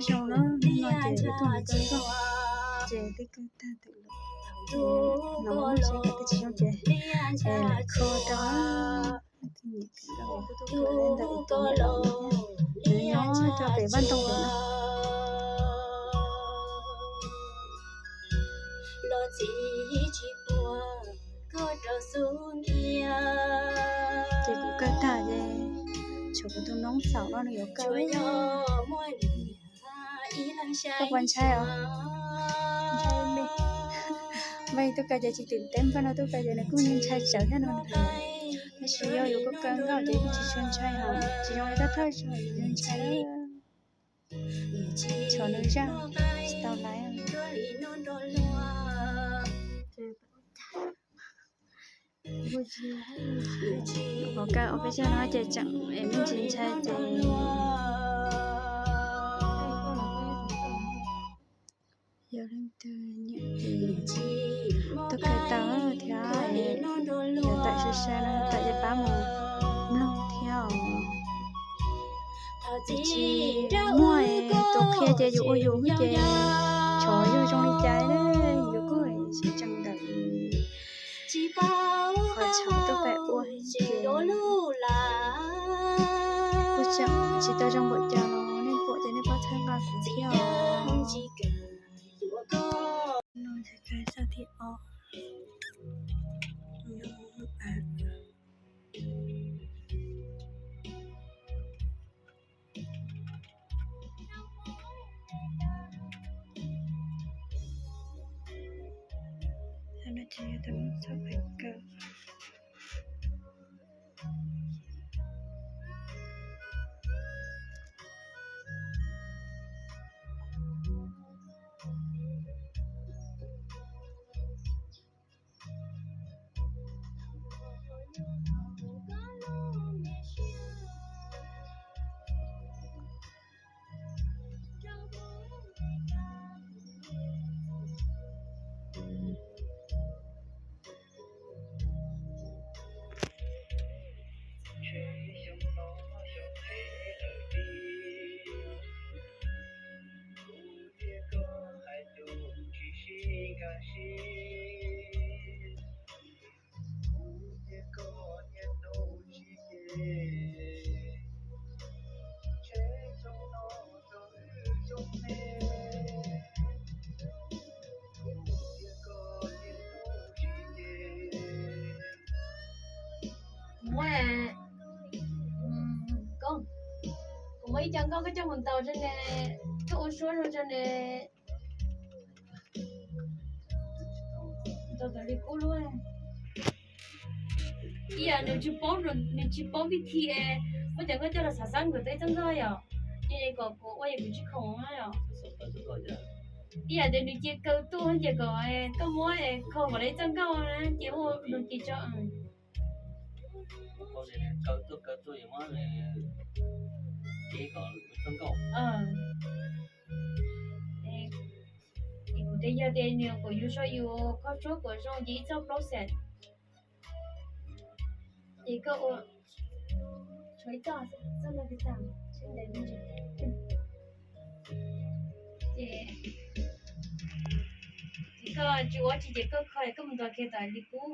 Zoo na, hnub no ces ib tug nws kawg nkaus ces twb kawg tag twm lawm. Hnub no muaj seb kawg twg tsis zoo ces es lawv kho rau. Tus nyiam kawg nkaus kuj tuaj kawg ntawm tus nyiam los nws nyob rau pem vaj ntoo pem no. Ces kuv kawg tag ces tshuav kuv tus noob xaum no nws yuav kawg. Koj puas ntshai os? Npawg tuaj kawg ces tsis tim teb, npawg no tuaj kawg ces nws kuj ntshai tsawv thiab no. Tab sis yog yus kawg kawg nkaus ces kuj tsis tshua ntshai hos, tsis zoo li thawj thawj zaug yus ntshai. Tshuav nws zaj tsis tau laiv. Pom kawg ua peb zaj no ces tseem es me ntsis ntshai ces yog leej twg nyiam ces tuaj kawg tau thiab, yog tawm sai sai no tawm ces pab mus mloog thiab os. Tsis muaj tus qhia ces yus ua yus xwb ces tshuav yog zoo li cas yus kuj sib tsees ntawm qhov chaw tuaj pem ua ces kuj tseem tsis tau zoo npaum cas los nej pom ces nej pab txhawb nqa kuv thiab os. No ces zaj thib ob. Zaj no ces yog tus noob txoj pem kawg. Kuv muaj, koj, kuv muaj ib co nkauj koj coj mus ntaus tso ne, koj ua suab zoo tso ne. Ntaus li kub lub. Ib yam nws tsis paub, nws tsis paub vij thi es muab cov nkauj coj los xav xab nkawd tej txoj nkauj yom, ces kom kuv ua es kuv tsis khoom na yom. Ib yam tias nws cia kaw tuaj ces kom koj muab es kho kom li txoj nkauj na ces ua nws cia tso. Es kuv tias yog tias nws kom yus sau yus koj tsuab kom zoo ces ib txoj plaub xees. Ces koj ua, tshuav ib txoj, txoj no tsis tag, seb ntev me ntsis. Ces, ces koj tsis ua tsis ces koj kho es koj mus ntaus kiag tom li kub.